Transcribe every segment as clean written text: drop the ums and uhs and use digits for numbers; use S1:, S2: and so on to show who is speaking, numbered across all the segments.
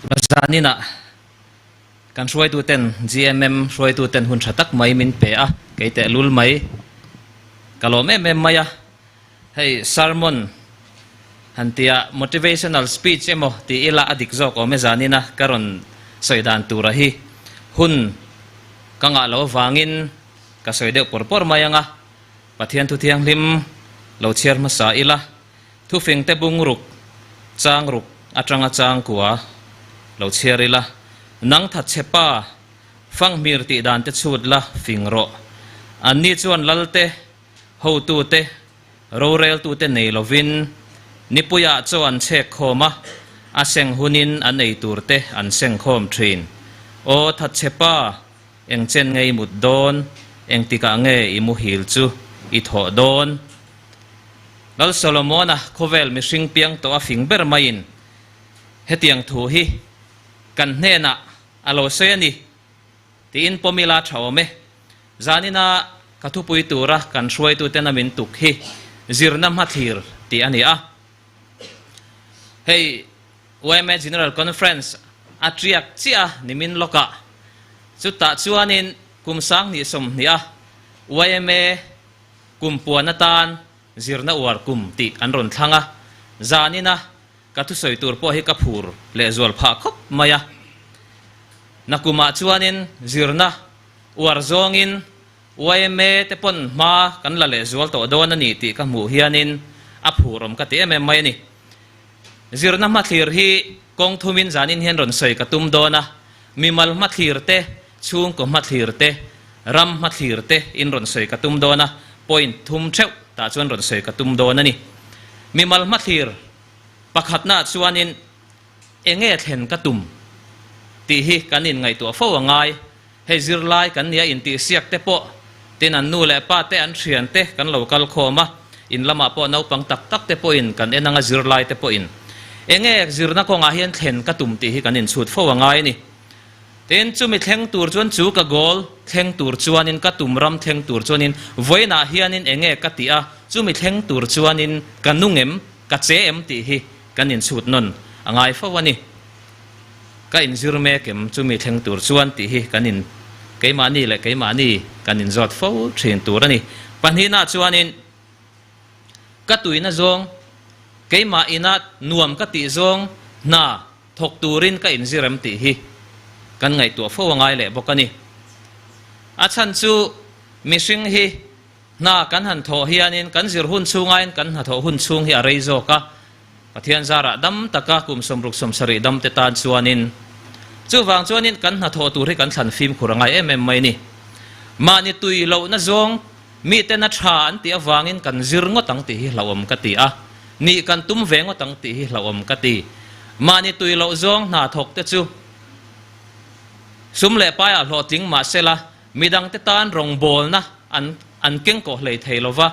S1: Zaninah kan hruaituten GMM hruaituten hun tha tak mai min pe a, kei tehlul mai ka lawm em em mai a. Hei sermon han tia motivational speech emaw ti ila a dik zawk awm e zanina ka rawn sawi dan tura hi hun ka ngah lo avangin ka sawi deuh pawr pawr mai anga Pathian thu thianghlim lo chhiar hmasa ila thufing te bungruk changruk atanga changkua lo chhiar ila nang thatchhe pa fanghmir tih dan te chhut la fing rawh anni chuan lalte Hotute, roreltute nei lovin nipuiah chaw an chhek khawm a, a seng hunin an ei turte an seng khawm thin. Aw thatchhe pa, eng chen nge i mut dawn? Engtikah nge i muhil chu i thawh dawn? Lal Solomona khawvel mihring piang tawh a fing ber maiin hetiang thu hi kan hnenah a lo sawi a ni tiin pawmila tha awm e. Zanina ka thupui tura kan hruaituten a min tuk hi zirna hmathlir tih a ni a. Hei yma General Conference a tiak chiah a nimin lawkah chutah chuanin kum 2020 a yma kum puan atan zirna uar kum tih an rawn thlang a. Zanina ka thusawi tur pawh hi ka phur lehzual phah khawp mai a. Nakumah chuanin zirna Uar zawngin yma te pawn hma kan la leh zual tawh dawn a ni tih ka hmuh hianin a phur awm ka ti em em mai a ni. Zirna hmathlir hi kawng thumin zanin hian rawn sawi ka tum dawn a, mimal hmathlir te, chhungkaw hmathlir te, ram hmathlir te in rawn sawi ka tum dawn a, point thum theuh tah chuan rawn sawi ka tum dawn a ni. Mimal hmathlir pakhatnaah chuanin enge thlen ka tum tih hi kan inngaihtuah fo a ngai. Hei zirlai kan nia intihsiak te pawh tin an nu leh pa te an thian te kan lo kal khawm a, in lamah pawh naupang tak tak te pawhin kan en anga zirlai te pawhin enge zirna kawngah hian thlen ka tum tih hi kan inchhut fo a ngai a ni. Tin, chumi thleng tur chuan chu ka goal thleng tur chuanin ka tum ram thleng tur chuanin vawiinah hianin enge ka tih a, chumi thleng tur chuanin ka nung em, ka che em tih hi kan inchhut nawn a ngai fo a ni. Ka inzir mek em chumi thleng tur chuan tih hi kan in keimahni leh keimahni kan inzawt fo thin tur a ni. Pahnihna chuanin ka tuina zawng keimah ina nuam ka tih zawng hna thawk turin ka inzir em tih hi kan ngaihtuah fo a ngai leh bawk a ni. A chhan chu mihring hi hna kan han thawh hianin kan zir hun chhungain kan hnathawh hun chhung hi a rei zawk a, Pathian zarah dam taka kum 60 70 damte tan chuanin chuvang chuanin kan hnathawh tur hi kan thlan fimkhur a ngai em em mai a ni. Mahni tui lohna zawng miten a tha an tih avangin kan zir ngawt ang tih hi hlauhawm ka ti a, nih kan tum ve ngawt ang tih hi hlauhawm ka ti. Mahni tui loh zawng hna thawk te chu sum leh paiah hlawhtling mahsela midangte tan rawngbawlna an an keng kawh hlei thei lova,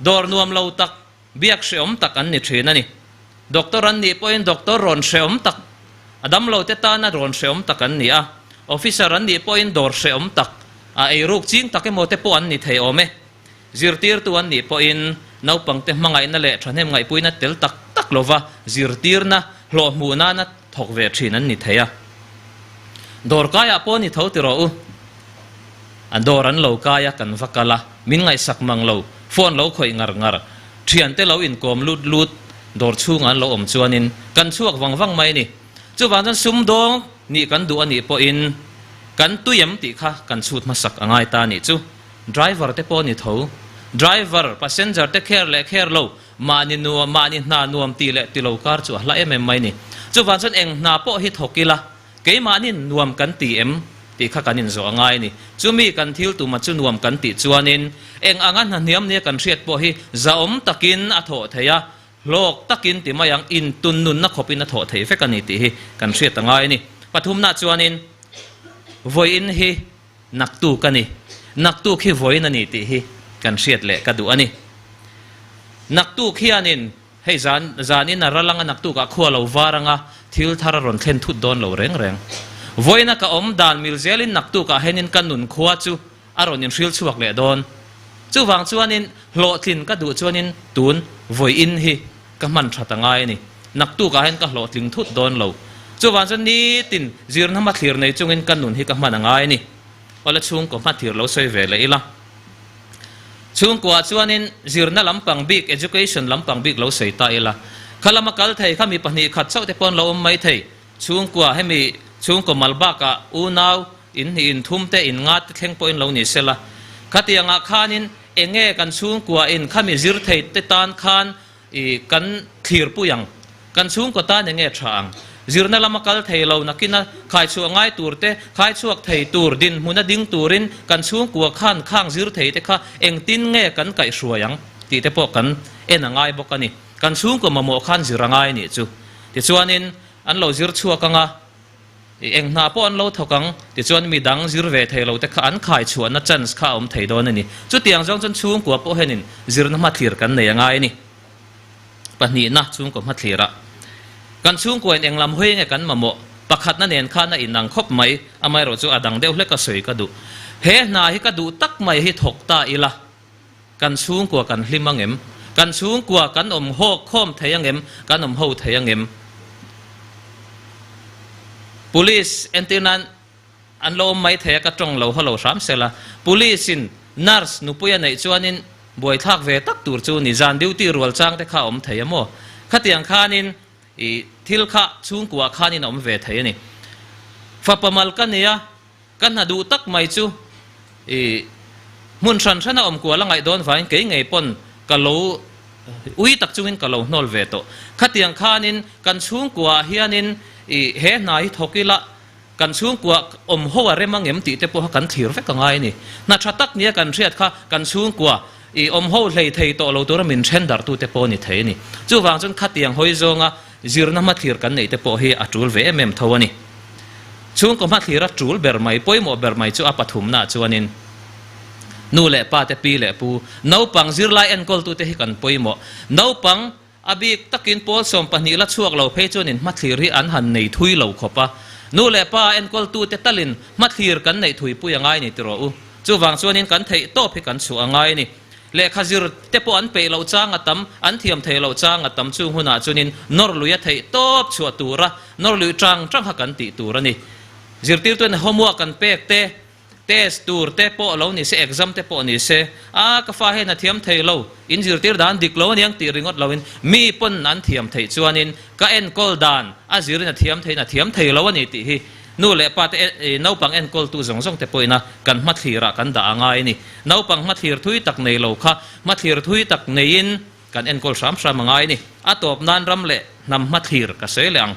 S1: dawr nuam lo tak Biak hreawm tak an ni thin a ni. Doctor an nih pawhin doctor rawn hreawm tak, a damlo te tana rawn hreawm tak an ni a. Officer an nih pawhin dawr hreawm tak, a eiruk ching tak emaw te pawh an ni thei awm e. Zirtirtu an nih pawhin naupangte hmangaihna leh thahnem ngaihpuina tel tak tak lova zirtirna hlawh hmuh nana thawk ve thin an ni thei a. Dawr kaiah pawh ni tho ti rawh u. A dawr an lo kai a, kan va kal a, min ngaihsak mang lo, phone lo khawih ngar ngar, thiante lo inkawm lut lut, dawr chhungah an lo awm chuanin kan chhuak vang vang mai a ni. Chuvang chuan sumdawng nih kan duh a nih pawhin kan tui em tih kha kan chhut hmasak a ngai ta a nih chu. Driver te pawh a ni tho. Driver, passenger te kher leh kher lo, mahni nuam, mahni hna nuam tih leh ti lo kar chu a hla em em mai a ni. Chuvang chuan eng hna pawh hi thawk ila, Keimahnin nuam kan ti em tih kha kan inzawh a ngai a ni. Chumi kan thil tuma chu nuam kan tih chuanin eng anga hnahniam nia kan hriat pawh hi zahawm takin a thawh thei a, hlawk takin ti mai ang, intun nunna khawpin a thawh thei vek a ni tih hi kan hriat a ngai a ni. Pathumna chuanin vawiin hi naktuk a ni, naktuk hi vawiin a ni tih hi kan hriat leh ka duh a ni. Naktuk hianin Hei zan zanin a ral anga naktukah khua lo var anga thil thar a rawn thlen thut dawn lo reng reng. Vawiina ka awm dan mil zelin naktukah henin ka nun khua chu a rawn inhril chhuak leh dawn. Chuvang chuanin hlawhtlin ka duh chuanin tun vawiin hi ka hman that a ngai a ni. Naktukah hian ka hlawhtling thut dawn lo. Chuvang chuan nitin zirna hmathlir nei chungin ka nun hi ka hman a ngai a ni. Awle chhungkaw hmathlir lo sawi ve leh ila. Chhungkuaah chuanin zirna lampang bik, education lampang bik lo sawi ta ila. Kha lama kal thei kha mi pahnih khat chauh te pawh an lo awm mai thei. Chhungkua hemi chhungkaw mal bakah unau in hnih in thum te in nga te thleng pawhin lo ni sela. Khatiangah khanin enge kan chhungkua in khami zir thei te tan khan i kan thlirpui ang? Kan chhungkaw tan enge tha ang? Zirna lama kal thei lo nakina khaichhuah ngai tur te, khaichhuak thei tur dinhmuna ding turin kan chhungkua khan khang zir thei te kha engtin nge kan kaihhruai ang tih te pawh kan en a ngai bawk a ni. Kan chhungkaw mamawh khan zir a ngai a nih chu. Tichuanin an lo zir chhuak ang a, i eng hna pawh an lo thawk ang, tichuan mi dang zir ve thei lo te kha an khai chhuahna chance kha a awm thei dawn a ni. Chutiang zawng chuan chhungkua pawh hianin zirna hmathlir kan nei a ngai a ni. Pahnihna chhungkaw hmathlirah kan chhungkuain eng lam hawi nge kan mamawh? Pakhatna nen khan a inang khawp mai, amaherawhchu a dang deuh hlek a sawi ka duh. He hna hi ka duh tak mai hi thawk ta ila. Kan chhungkua kan hlim ang em? Kan chhungkua kan awm hawk khawm thei ang em? Kan awm ho thei ang em? Police entir nan an lo awm mai thei a, ka tawng lo haw lo hram sela. Police in nurse nupui a neih chuanin buaithlak ve tak tur chu ni, zan duty rual chang te kha a awm thei a maw? Khatiang khanin i thil kha chhungkua khanin a awm ve thei a ni. Fapa mal ka nia. Ka hna duh tak mai chu i hmun hran hrana awm kual a ngaih dawn vangin kei ngei pawn ka lo ui tak chungin ka lo hnawl ve tawh. Khatiang khanin kan chhungkuaah hianin i he hna hi thawk ila kan chhungkua awm ho a rem angem tih te pawha kan thlir vek a ngai a ni. Hna tha tak nia kan hriat kha kan chhungkua i awm ho hlei thei tawh lo tura min then darh tute pawh a ni thei a ni. Chuvang chuan khatiang hawi zawnga Zirna hmathlir kan neih te pawh hi a tul ve em em tho a ni. Chhungkaw hmathlir a tul ber mai, pawimawh ber mai chu a pathumnaah chuanin nu leh pa te, pi leh pu, naupang zirlai enkawltute hi kan pawimawh. Naupang a bik takin pawl 12 la chhuak lo phei chuanin hmathlir hi an han nei thui lo khawp a. Nu leh pa enkawltute talin hmathlir kan neih thuipui a ngai ni tiraw u. Chuvang chuanin kan theih tawp hi kan chhuah a ngai a ni. Lehkha zir te pawh an peih loh chang a tam, an thiam theih loh chang a tam chung hunah chuanin nawr lui a theih tawp chhuah tura nawr lui tang tang kha kan tih tur a ni. Zirtirtuin homework an pek te, test tur te pawh lo ni se, exam te pawh ni se, a ka fa hian a thiam thei lo, in zirtir dan dik lo aniang tih ringawt loin mi pawn an thiam theih chuanin ka enkawl dan a zirin a thiam theiin a thiam thei lo a ni tih hi Nu leh pa te naupang enkawltu zawng zawng te pawhin a kan hmathlirah kan dah a ngai a ni. Naupang hmathlir thui tak nei lo kha hmathlir thui tak neiin kan enkawl hram hram a ngai a ni. A tawp nan ram leh hnam hmathlir ka sawi leh ang.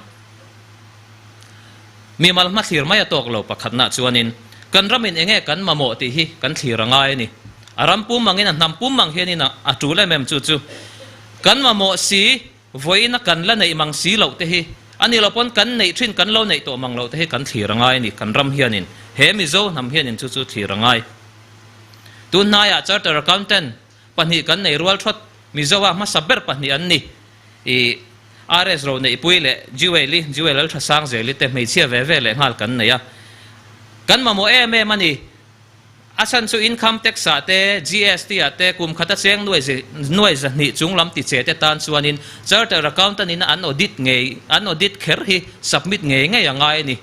S1: Mimal hmathlir mai a tawk lo pakhatnah chuanin kan ramin enge kan mamawh tih hi kan thlir a ngai a ni. A ram pum angin a hnam pum ang hianin a tul em em chu chu kan mamawh si. Vawiina kan la neih mang si loh te hi a ni lo pawn kan neih thin kan lo neih tawh mang loh te hi kan thlir a ngai a ni. Kan ram hianin he Mizo hnam hianin chu chu thlir a ngai. Tun hnaiah Charter Accountant pahnih kan nei rual thawt Mizoa hmasa ber pahnih an ni. I RS Roneihpui leh Jewel-i, Jewel Lalthasangzeli te hmeichhia ve ve leh nghal kan nei a. Kan mamawh em em a ni. A chhan chu income tax ah te, GST ah te kum khata cheng nuai 200 chung lam ti che te tan chuanin Charter Accountant in an audit ngei, an audit kher hi submit ngei ngei a ngai a ni.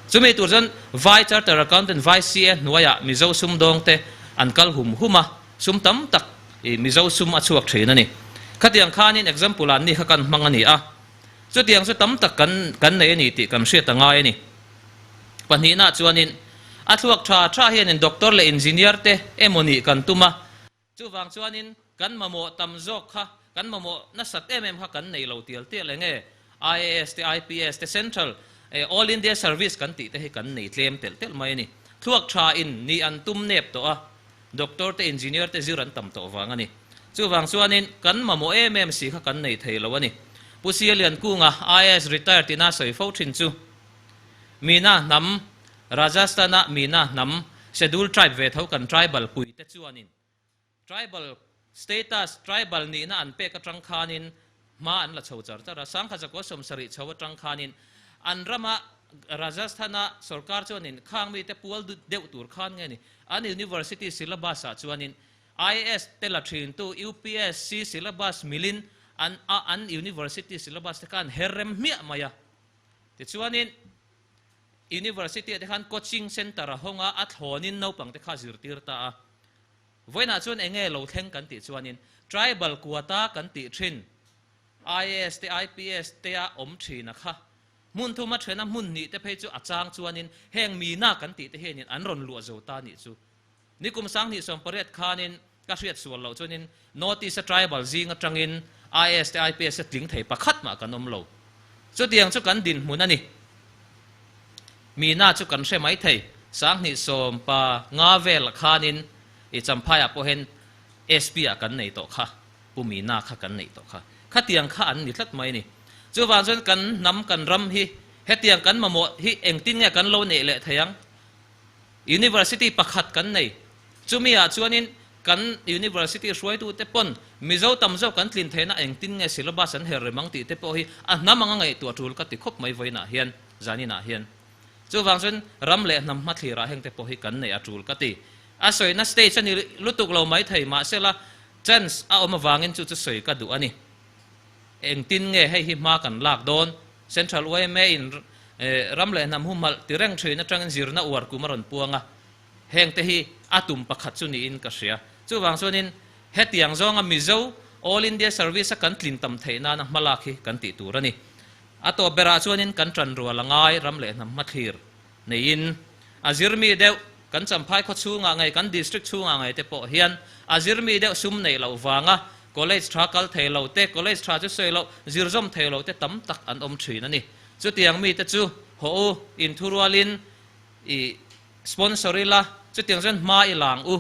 S1: Chumi tur chuan Vai Charter Accountant, Vai CA hnuaiah Mizo sumdawng te an kal hum hum a, sum tam tak i Mizo sum a chhuak thin a ni. Khatiang khanin example ah ni kha kan hmang a ni a. Chutiang chu tam tak kan kan nei a ni tih kan hriat a ngai a ni. Pahnihna chuanin a thluak tha tha hianin doctor leh engineer te emaw nih kan tum a, chuvang chuanin kan mamawh tam zawk kha, kan mamawh nasat em em kha kan nei lo tial tial eng nge IAS te, IPS te, Central, All India Service kan tih te hi kan nei tlem telh telh mai a ni. Thluak tha in nih an tum nep tawh a, doctor te, engineer te zir an tam tawh vang a ni. Chuvang chuanin kan mamawh em em si kha kan nei thei lo a ni. Pu Sialiankunga, IAS retired tina sawi fo thin chu, Mina hnam, Rajasthan-a Mina hnam, Schedule Tribe ve tho kan tribal pui te chuanin tribal status, tribal nihna an pek atang khanin hma an la chho char char a. Sangha zakua 70 chho atang khanin an rama Rajasthan-a sorkar chuanin khang mite pual deuh tur khan nge ni an university syllabus-ah chuanin IAS te la thintu UPSC syllabus milin an a an university syllabus te kha an her rem hmiah mai a. Tichuanin University ah te khan coaching centre a hawng a, a thlawnin naupang te kha zirtir ta a. Vawiinah chuan eng nge lo thleng kan tih chuanin tribal quota kan tih thin IAS te IPS te a awm thin a kha. Hmun thuma thena hmun hnih te phei chu a chang chuanin heng mina kan tih te hianin an rawn luah zo ta nih chu. Nikum 2018 khanin ka hriat sual loh chuanin North East a tribal zing atangin IAS te IPS te tling thei pakhat mah kan awm lo. Chutiang chu kan dinhmun a ni. Mina chu kan hre mai thei. 2015 vel khanin i Champhaiah pawh hian SP ah kan nei tawh kha, Pu Mina kha kan neih tawh kha. Khatiang kha an ni tlat mai a ni. Chuvang chuan kan hnam kan ram hi hetiang kan mamawh hi engtin nge kan lo neih leh thei ang? University pakhat kan nei. Chumi ah chuanin kan University hruaitute pawn Mizo tam zawk kan tlin theihna engtin nge syllabus an her rem ang tih te pawh hi a hnam anga ngaihtuah tul ka ti khawp mai vawiinah hian, zaninah hian. Chuvang chuan ram leh hnam hmathlir ah hengte pawh hi kan neih a tul ka ti. A sawina stage a ni lutuk lo mai thei mahsela chance a awm avangin chu chu sawi ka duh a ni. Engtin nge hei hi hma kan lak dawn? Central yma in ram leh hnam humhalh ti reng thin atangin zirna uar kum a rawn puang a, hengte hi a tum pakhat chu niin ka hria. Chuvang chuanin hetiang zawnga Mizo All India Service a kan tlin tam theih nana hmalak hi kan tih tur a ni. A tawp berah chuanin kan tanrual a ngai ram leh hnam hmathlir neiin a zirmi deuh kan Champhai khaw chhungah ngei kan district chhungah ngei te pawh hian a zirmi deuh sum neih loh vanga college tha kal thei lo te, college tha chu sawi loh, zir zawm thei lo te tam tak an awm thin a ni. Chutiang mite chu haw u, inthurualin i sponsor ila, chutiang chuan hma i lang u,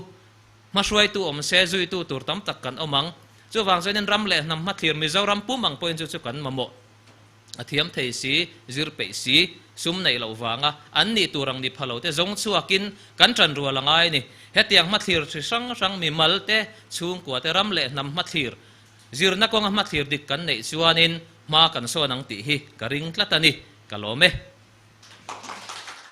S1: hmahruaitu awm se, zuitu tur tam tak kan awm ang. Chuvang chuanin ram leh hnam hmathlir Mizoram pum ang pawhin chu chu kan mamawh. A thiam thei si, zir peih si, sum neih loh vanga an nih tur ang ni pha lo te zawng chhuakin kan ṭan rual a ngai a ni. Hetiang hmathlir hri hrang hrang mimal te, chhungkua te, ram leh hnam hmathlir, zirna kawnga hmathlir dik kan neih chuanin hma kan sawn ang tih hi ka ring tlat a ni. Ka lawm e.